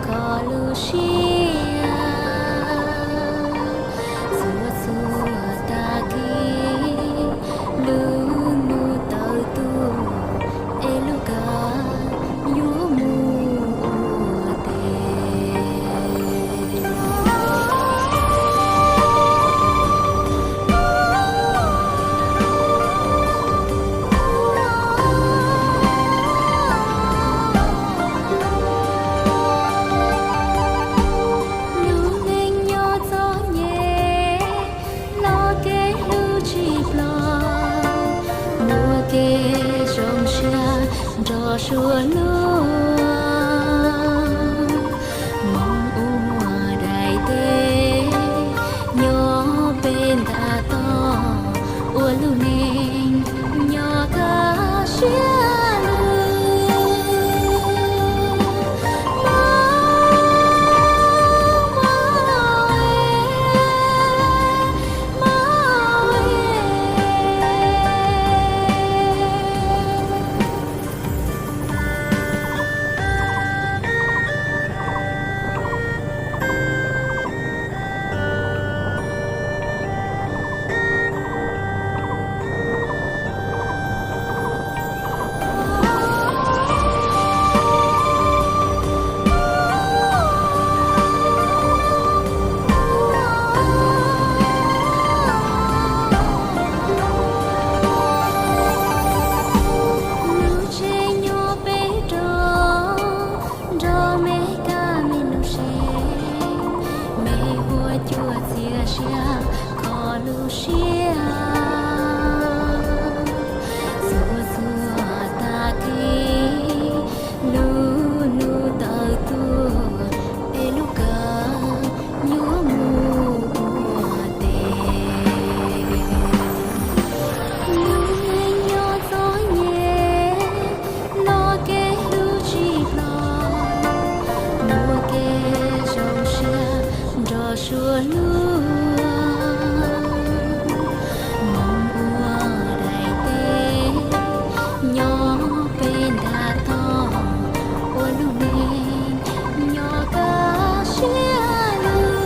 koj lub siab. Txhua txhua tag kis lub hnub tawm tuaj es lub kawm yuav mus ua teb. Lub neej nyob txom nyem, los kev hlub tsis ploj, muaj kev zoo siab nrog suav luag. Hmoob ua daim teb nyob pem ntav toj, ua lub neej nyob kaj siab lug. Lub tsev nyob pem roob, nrog me kab me noog sev, me huab cua txias siab kho lub siab. Txhua txhua tag kis lub hnub tawm tuaj es lub kawm yuav mus ua teb. Lub neej nyob txom nyem, los kev hlub tsis ploj, muaj kev zoo siab nrog suav luag. Hmoob ua daim teb nyob pem ntav toj, ua lub neej nyob kaj siab lug.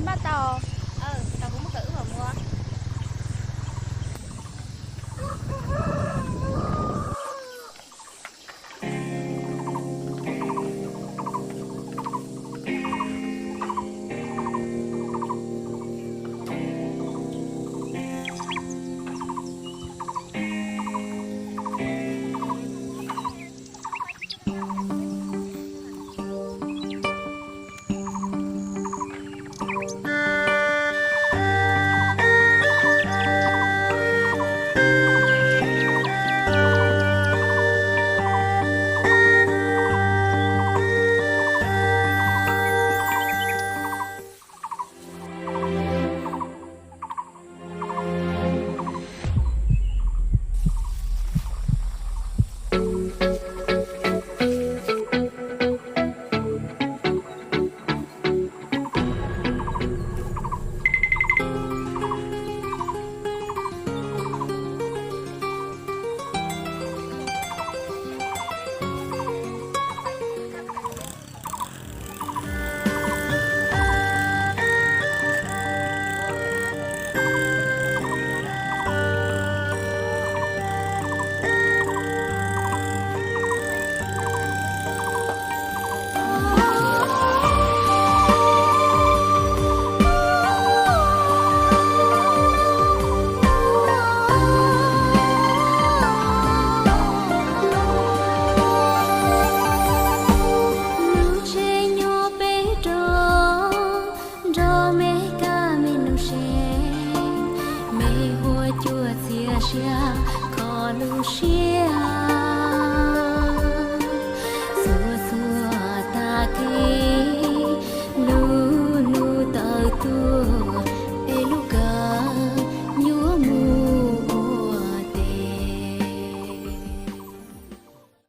Npaj tau, tau kuv muab kom wb mam mus. Lub tsheb nyuaj peb rog, nrog me kab me nus se, me huab cua txias siab kho lub siab.